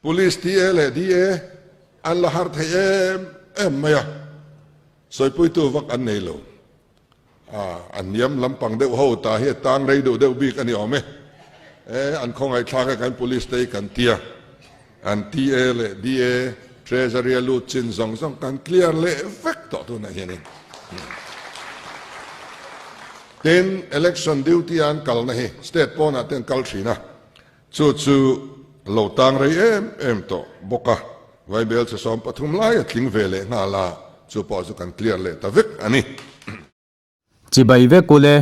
Police TA leh DA an la har thei em em mai a, sawipuitu vak an nei lo. A hniam lampang deuh ho ta hi a tang rei deuh deuh bik a ni awm e. E, an khawngaihthlak e kan police te hi kan tia. An TA leh DA Treasury a lut chin zawng zawng kan clear leh vek tawh tunah hianin. Tin, election duty a an kalna hi state pawnah te an kal thin a, Chu chu lo tang rei em em tawh bawk a, Vaibel chhe 13 lai a tling ve leh nghal a, chu pawh chu kan clear leh ta vek a ni. Chibai vek ule,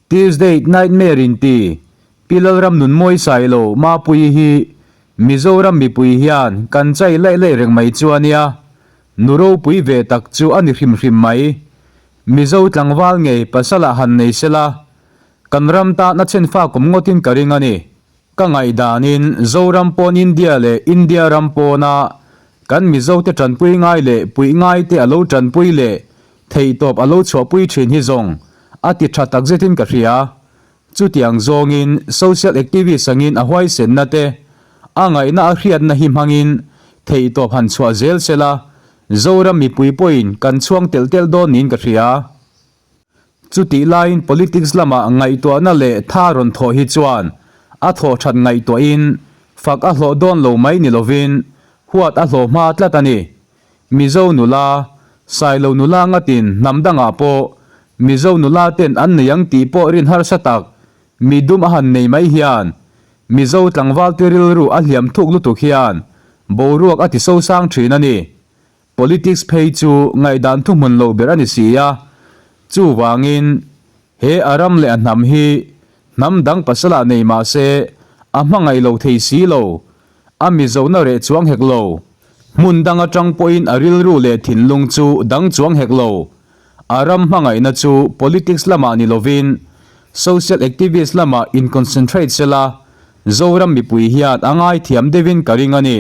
Tuesday Nightmare in ti, Pi Lalram Nunmawi Sailo Mapuii hi Mizoram mipui hian kan chai laih laih reng mai chu a nia, nu ropui ve tak chu a ni hrim hrim mai. Mizo tlangval ngei pasal ah han nei sela, Kan ram tan a chhenfa kum ngawtin ka ring a ni. Ka ngaihdanin Zoram pawn India leh India ram pawna kan Mizote tanpui ngai leh puih ngaite a lo tanpui leh theihtawp a lo chhuahpui thin hi zawng a ti tha takzetin ka hria. Chutiang zawngin social activist angin a huaisenna te, a ngaihna a hriatna hi hmangin theihtawp han chhuah zel sela Zoram mipui pawhin kan chhuang telh telh dawn niin ka hria. Chutih laiin politics lama ngaihtuahna leh tha rawn thawh hi chuan a thawh that ngaihtuahin fak a hlawh dawn lo mai ni lovin huat a hlawh hma tlat a ni. Mizo nula, Sailo nula ngatin hnam dangah pawh Mizo nula ten an nei ang tih pawh rin harsa tak mi dum a han nei mai hian Mizo tlangvalte rilru a hliam thuk lutuk hian boruak a ti sosang thin a ni. Politics phei chu ngaihdan thuhmun lo ber a ni si a, chuvangin he a ram leh a hnam hi hnam dang pasalah nei mah se a hmangaih lo thei si lo, a mizona reh chuang hek lo, hmun dang atang pawhin a rilru leh thinlung chu dang chuang hek lo, a ram hmangaihna chu politics lamah ni lovin social activist lamah in concentrate sela Zoram mipui hian a ngaithiam deuhin ka ring a ni.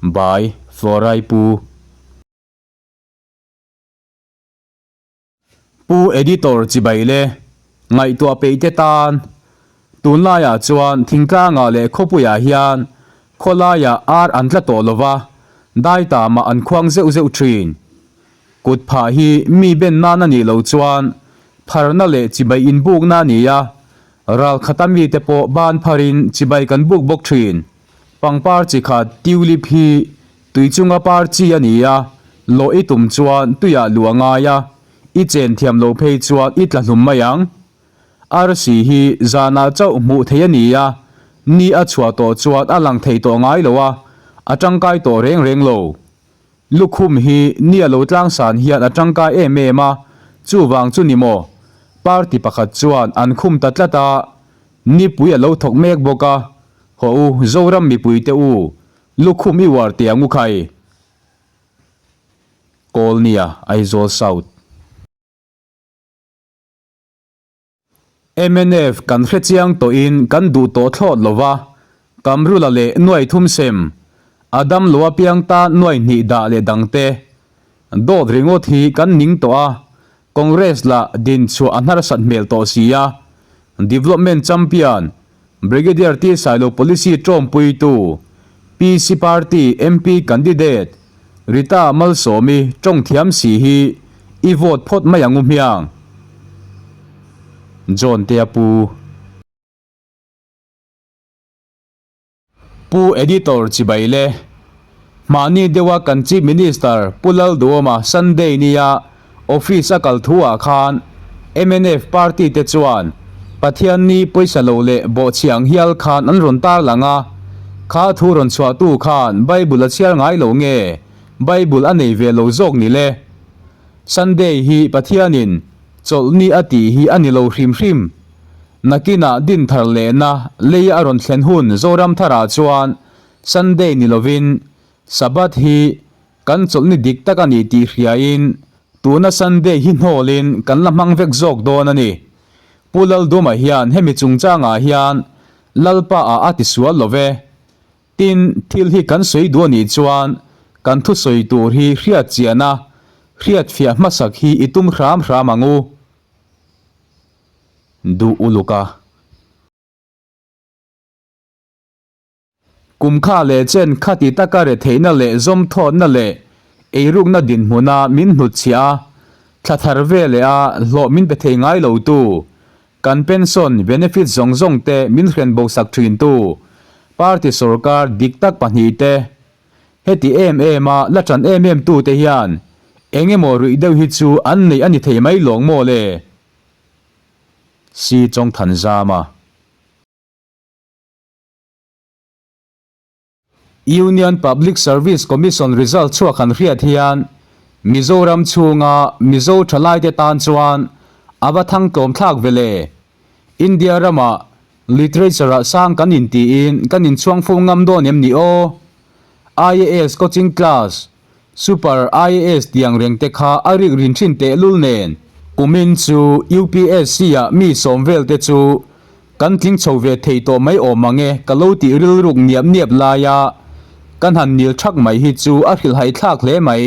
By Florai Pu. Pu Editor chibai le ngaihtuah peih te tan tunlaiah chuan thingtlangah leh khawpuiah hian khawlaiah ar an tla tawh lova, daitamah an khuang zeuh zeuh thin. Kut phah hi mi ben nan a nih loh chuan pharna leh chibai inbukna a ni a, ralkhata mite pawh ban pharin chibai kan buk bawk thin. Pangpar chi khat tulip hi tui chunga par chi a ni a, lawh i tum chuan tuiah luh a ngai a, i chen thiam lo phei chuan i tla hlum mai ang. Arsi hi zanah chauh hmuh theih a ni a, ni a chhuah tawh chuan a lang thei tawh ngai lo a, a tangkai tawh reng reng lo. Lukhum hi ni a lo tlangsan hian a tangkai em em a, chuvang chu ni maw? Party pakhat chuan an khum ta tlat a, nipui a lo thawk mek bawk a, Haw u, Zoram mipuite u, lukhum i uar teh ang u khai. Kawlnia, Aizawl South. Mnf kan hrechiang tawhin kan duh tawh thlawt lo va, Kamrula leh nuai thum sem, a dam lo apiang tan nuai hnih dah leh dangte dawt ringawt hi kan ning tawh a, Congress lah din chhuah a hnarsat hmel tawh si a, Development Champion Brigadier T Sailo Policy tawmpuitu PC Party MP Candidate Rita Malsawmi tawng thiam si hi i vote phawt mai ang u hmiang. John Tea Pu. Pu Editor chibai le. Mahni deuha kan Chief Minister Pu Lalduhoma Sunday nia office a kal thu ah khan mnf party te chuan Pathianni pawisa lo leh bawhchhiah ang hial khan an rawn tarlang a, kha thu rawn chhuahtu khan Bible a chhiar ngai lo nge Bible a nei ve lo zawk ni le? Sunday hi Pathianin chawlhni a tih hi a ni lo hrim hrim. Nakinah din thar lehna lei a rawn thlen hun Zoram tharah chuan Sunday ni lovin Sabbath hi Kan chawlhni dik tak a ni tih hriain tuna Sunday hi hnawlin kan la hmang vek zawk dawn a ni. Pu Lalduma hian hemi chungchangah hian Lalpa ah a tisual lo ve. Tin, thil hi kan sawi duh a nih chuan kan thusawi tur hi hriat chian a, hriatfiah hmasak hi i tum hram hram ang u. Duh uluk a. Kum kha leh chen khati taka retheihna leh zawmthawtna leh eirukna dinhmuna min hnutchhiah a, thla thar ve leh a hlawh min pe thei ngai lo tu, kan pension benefit zawng zawng te min hren bo sak thin tu, party sorkar dik tak pahnihte heti em em a la tan em em tu te hian eng emaw ruih deuh hi chu an nei a ni thei mai lawng maw le? Si Chawngthanzama. Union Public Service Commission result chhuak han hriat hian Mizoram chhunga Mizo thalaite tan chuan a va thang tlawm thlak ve le. India ramah Literature-ah sang kan intiin kan inchhuang fo ngam dawn em ni aw? IAS coaching class Super IAS tiang reng te kha a rik rin thin tehlul nen. Kumin chu UPSC ah mi sawm vel te chu kan tling chho ve thei tawh mai awm ang e ka lo tih rilruk niap niap laia kan han nil thak mai hi chu a hrilhhai thlak hle mai.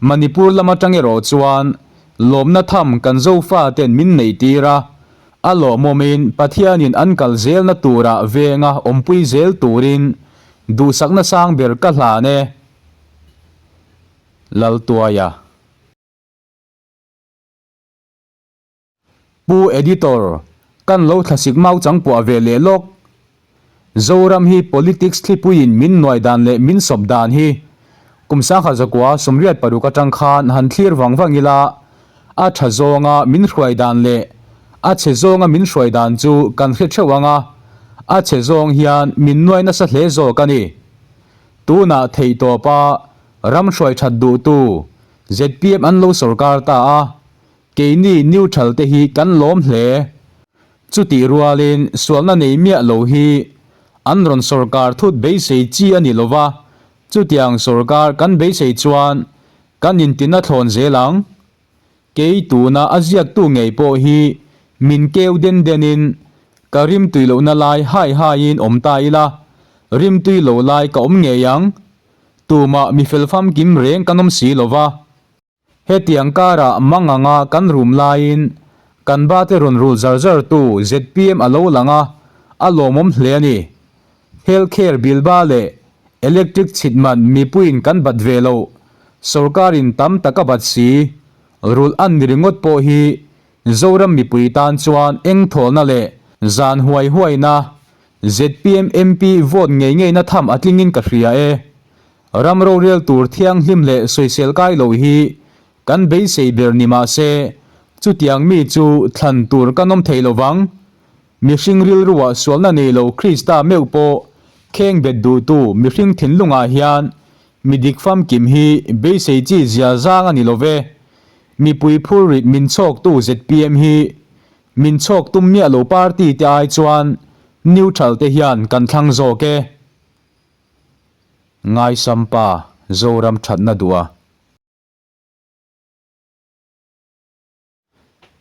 Manipur lam atang erawh chuan lawmna tham kan Zofa ten min neih tir a, a lawmawmin Pathianin an kal zelna turah venga awmpui zel turin duhsakna sang ber ka hlan e. Laltuaia. Pu Editor, kan lo thlasik mau chang puah ve leh lawk. Zoram hi politics thlipuiin min nuai dan leh min sawp dan hi kum sangha zakua 86 atang khan han thlir vang vang ila, a tha zawnga min hruai dan leh a chhe zawnga min hruai dan chu kan hre theuh ang a, a chhe zawng hian min nuai nasa hle zawk a ni. Tunah theihtawpa ram hruai that duhtu zpm an lo sorkar ta a, keini neutral te hi kan lawm hle. Chutih rualin sualna nei miah lo hi an rawn sorkar thut beisei chi a ni lova, chutiang sorkar kan beisei chuan kan intina thlawn zel ang. Kei tuna a ziaktu ngei pawh hi min keu den denin ka rimtui lohna lai hai haiin awm ta ila, rimtui lo lai ka awm ngei ang. Tumah mi fel famkim reng kan awm si lo va. Hetiang karah mang anga kan rum laiin kan bate rawn rul zar zartu zpm a lo lang a, a lawmawm hle a ni. Health care bill ba leh electric chhit man mipuiin kan bat ve loh, sorkarin tam tak a bat si, rulh an ni ringawt pawh hi Zoram mipui tan chuan eng thawlna leh zan huai huaina zpm MP vote ngei ngeina tham a tlingin ka hria e. Ram rorel tur thianghlim leh sawisel kai lo hi kan beisei ber ni mah se chutiang mi chu thlan tur kan awm thei lovang. Mihring rilruah sualna nei lo Krista meuh pawh kheng bet duhtu mihring thinlungah hian mi dik famkim hi beisei chi zia zang a ni lo ve. Mipui phurrit min chhawktu zpm hi min chhawk tum miah lo party te ai chuan neutral te hian kan thlang zawk e. Ngaisampa Zoram thatna duh a.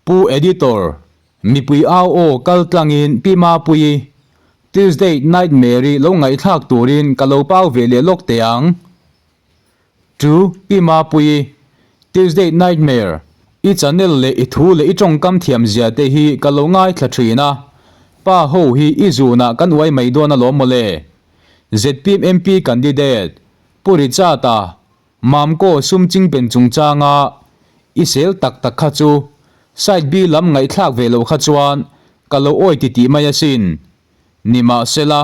Pu Editor, mipui au aw kal tlangin Pi Mapuii, Tuesday Nightmare-i lo ngaihthlak turin ka lo pau ve leh lawk teh ang. To Pi Mapuii, Tuesday Nightmare, i channel leh i thu leh i tawngkam thiam zia te hi ka lo ngaithla thin a, pa ho hi i zunah kan uai mai dawn alawm mawle. Zpm MP candidate, Pu Richard-a, Mamkaw sum chingpen chungchanga i sel tak tak kha chu side B lam ngaihthlak ve loh kha chuan ka lo awi ti tih mai asin. Nimahsela,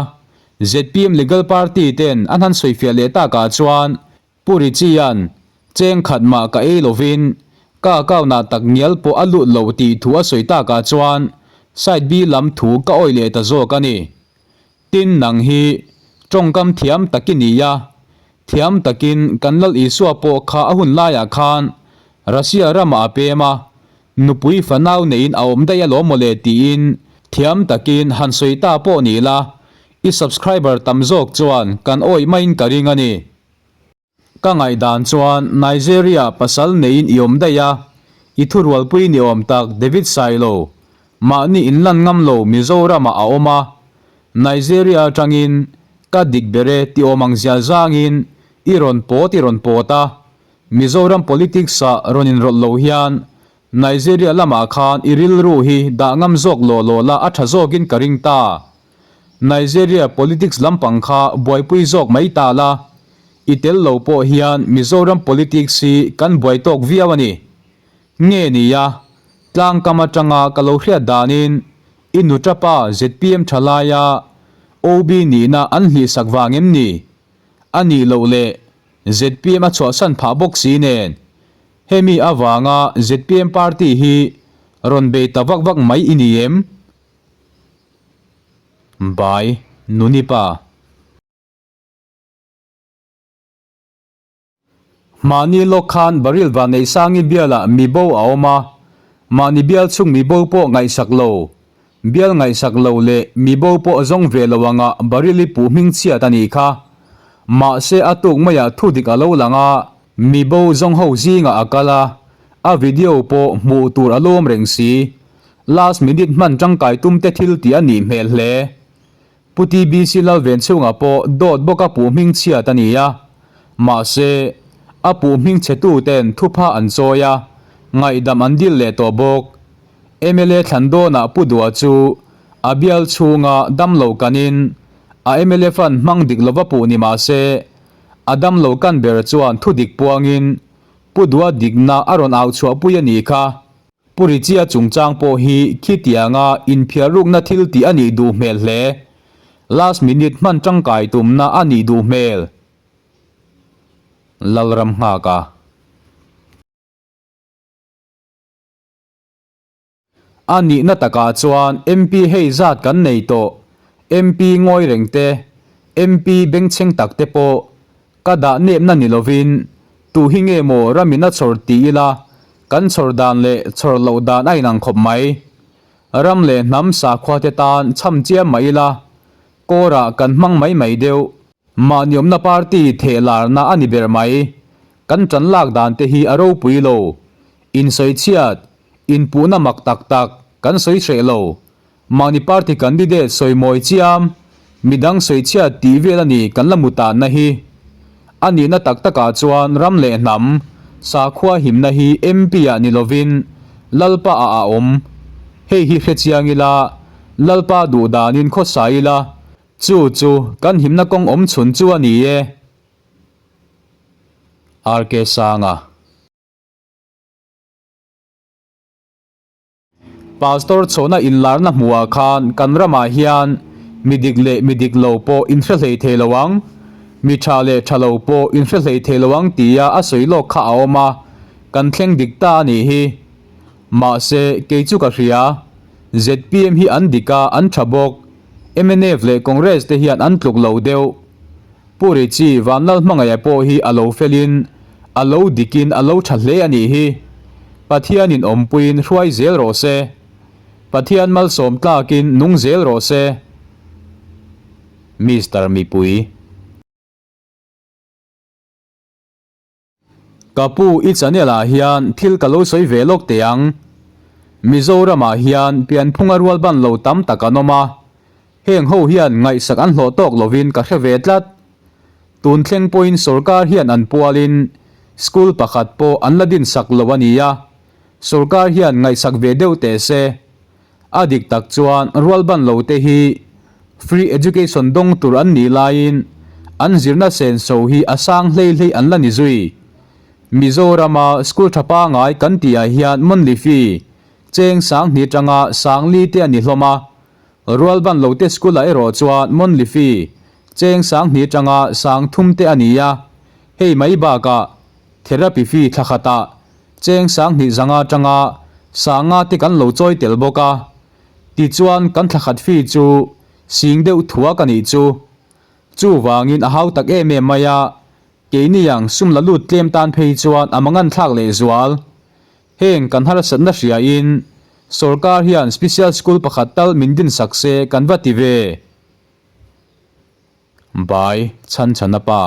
zpm Legal Party ten an han sawifiah leh takah chuan Pu Richie-a'n cheng khat mah ka ei lovin ka account-ah tak ngial pawh a lut lo tih thu a sawi takah chuan side B lam thu ka awi leh ta zawk a ni. Tin nang hi tawngkam thiam tak i ni a, thiam takin kan Lal Isua pawh kha a hun laiah khan Russia ramah a pem a, nupui fanau neiin a awm daih alawm mawle tiin thiam takin han sawi ta pawh ni la, i subscriber tam zawk chuan kan awih maiin ka ring a ni. Ka ngaihdan chuan Nigeria pasal neiin i awm daih a, i thurualpui ni awm tak David Sailo, mahni inlan ngam lo Mizoramah a awm a, Nigeria atangin ka dik ber e ti awm ang zia zangin i rawn pawt i rawn pawt a, Mizoram politics ah rawn inrawlh lo hian Nigeria lamah khan i rilru hi dah ngam zawk law law la a tha zawkin ka ring ta. Nigeria politics lampang kha buaipui zawk mai ta la, i tel lo pawh hian Mizoram politics hi kan buai tawk viau a ni. Nge nia, tlangkam atanga ka lo hriat danin i nuṭapa zpm ṭhalaia OB nihna an hlihsak vang em ni? A nih loh leh zpm a chhuahsan phah bawk si nen, hemi avanga zpm party hi rawn bei ta vak vak mai i ni em? By Nunipa. Mahni lawk khan Baril Vanneihsangi bialah mibo a awm a, mahni bial chhung mibo pawh ngaihsak lo, bial ngaihsak lo leh mibo pawh zawng ve lo anga Baril i puh hming chhiat a nih kha. Mahse a tuk maiah thu dik a lo lang a, mibo zawng ho zingah a kal a, a video pawh hmuh tur a lawm reng si. Last minute hman tangkai tum te thil tih a nih hmel hle. Pu TBC Lalvenchhunga pawh dawt bawka puh hming chhiat a ni a, mahse, a puh hming chhetu ten thupha an chawi a, ngaihdam an dil leh tawh bawk. Mla thlan dawnah Pu Dua chu a bial chhunga damlo kanin a mla fund hmang dik lova puh ni mahse, a damlo kan ber chuan thu dik puangin Pu Dua dikna a rawn au chhuahpui a nih kha. Pu Richia chungchang pawh hi khitianga inphiarrukna thil tih a nih duh hmel hle. Last minute hman tangkai tumna a nih duh hmel. Lalram nghaka. A nihna takah chuan MP hei zat kan nei tawh. MP ngawi reng te, MP bengchheng tak te pawh Ka dah nepna ni lovin, tu hi nge maw ramin a chhawr ti ila, kan chhawr dan leh chhawr loh dan a inang khawp mai. Ram leh hnam sakhua te tan chham chiam mah ila, kawrah kan hmang mai mai deuh. Mahni awmna party theh larna a ni ber mai. Kan tan lak dan te hi a ropui lo. Insawichhiat, inpuhna mak tak tak kan sawi hreh lo. Mahni party candidate sawi mawi chiam, midang sawi chhiat tih vel a ni kan la mu tanna hi. A nihna tak takah chuan ram leh hnam, sakhua himna hi MP ah ni lovin Lalpa ah a awm. Hei hi hre chiang ila, Lalpa duh danin khawsa ila, chu chu kan himna kawng awm chhun chu a ni e. RK Sanga. Pastor chhawhna inlarna hmuhah khan kan ramah hian mi dik leh mi dik lo pawh inhre hlei thei lo ang, mi tha leh tha lo pawh inhre hlei thei lo ang tia a sawi lawk kha a awm a, kan thleng dik ta a nih hi. Mahse, kei chu ka hria, zpm hi an dik a, an tha bawk, mnf leh Congress te hian an tluk lo deuh. Pu Richie Vanlalhmangaia pawh hi a lo felin, a lo dikin a lo tha hle a nih hi. Pathianin awmpuiin hruai zel rawh se. Pathian malsawm tlakin nung zel rawh se. Mister Mipui. Ka pu i channel ah hian thil ka lo sawi ve lawk teh ang. Mizoram ah hian pianphunga rual ban lo tam tak an awm a, heng ho hian ngaihsak an hlawh tawk lovin ka hre ve tlat. Tun thleng pawhin sorkar hian an pualin school pakhat pawh an la din sak lo a nia, sorkar hian ngaihsak ve deuh teh se. A dik tak chuan rualban lo te hi free education dawng tur an nih laiin an zirna senso hi a sang hlei hlei an la ni zui. Mizorama school tha pangai kan tihah hian monthly fee cheng sanghnih atanga sangli te a ni hlawm a, rualban lo te school ah erawh chuan monthly fee cheng sanghnih atanga sangthum te a ni a, hei mai bakah therapy fee thla khatah Cheng sanghnih zanga atanga sanga te kan lo chawi tel bawk a, tichuan kan thlakhat fee chu sing deuh thuak a nih chu. Chuvangin a hau tak em em mai a, keini ang sum la lut tlem tan phei chuan a mangan thlak leh zual. Heng kan harsatna hriain sorkar hian special school pakhat tal min din sak se kan va ti ve. Bai, chhan chhan a pa.